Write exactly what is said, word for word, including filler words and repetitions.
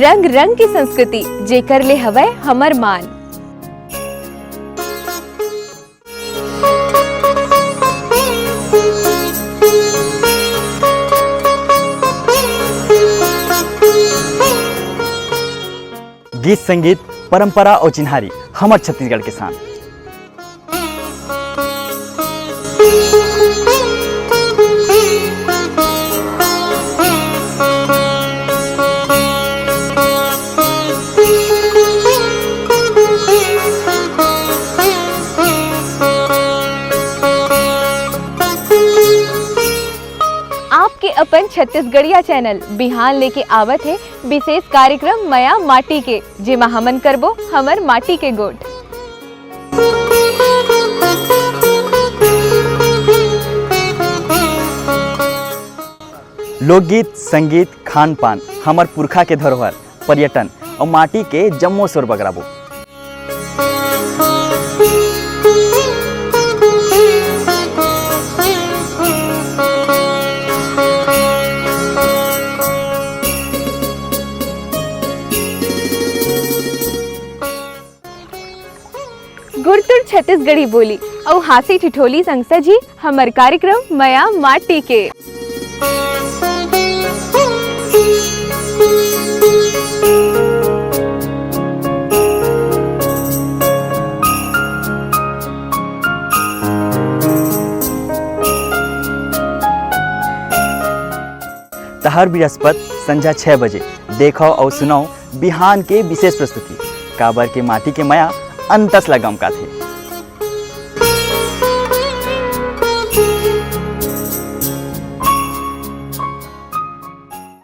रंग रंग के संस्कृति, जेकर ले हवय हमर मान। गीत संगीत, परंपरा अउ चिन्हारी, हमर छत्तीसगढ़ के शान। आपके अपन छत्तीसगढ़िया चैनल बिहान लेके आवत हे विशेष कार्यक्रम मया माटी के, जेमा हमन करबो हमर माटी के गोठ। लोकगीत, संगीत, खान पान, हमर पुरखा के धरोहर, पर्यटन अउ माटी के जम्मो सोर बगराबो। गुरतुर छत्तीसगढ़ी बोली अउ हांसी ठिठोली संग सजी हमर कार्यक्रम मया माटी के। त हर बिरस्पत संझा छह बजे देखव अउ सुनव बिहान के विशेष प्रस्तुति, काबर के माटी के मया अंतस ला गमकाथे।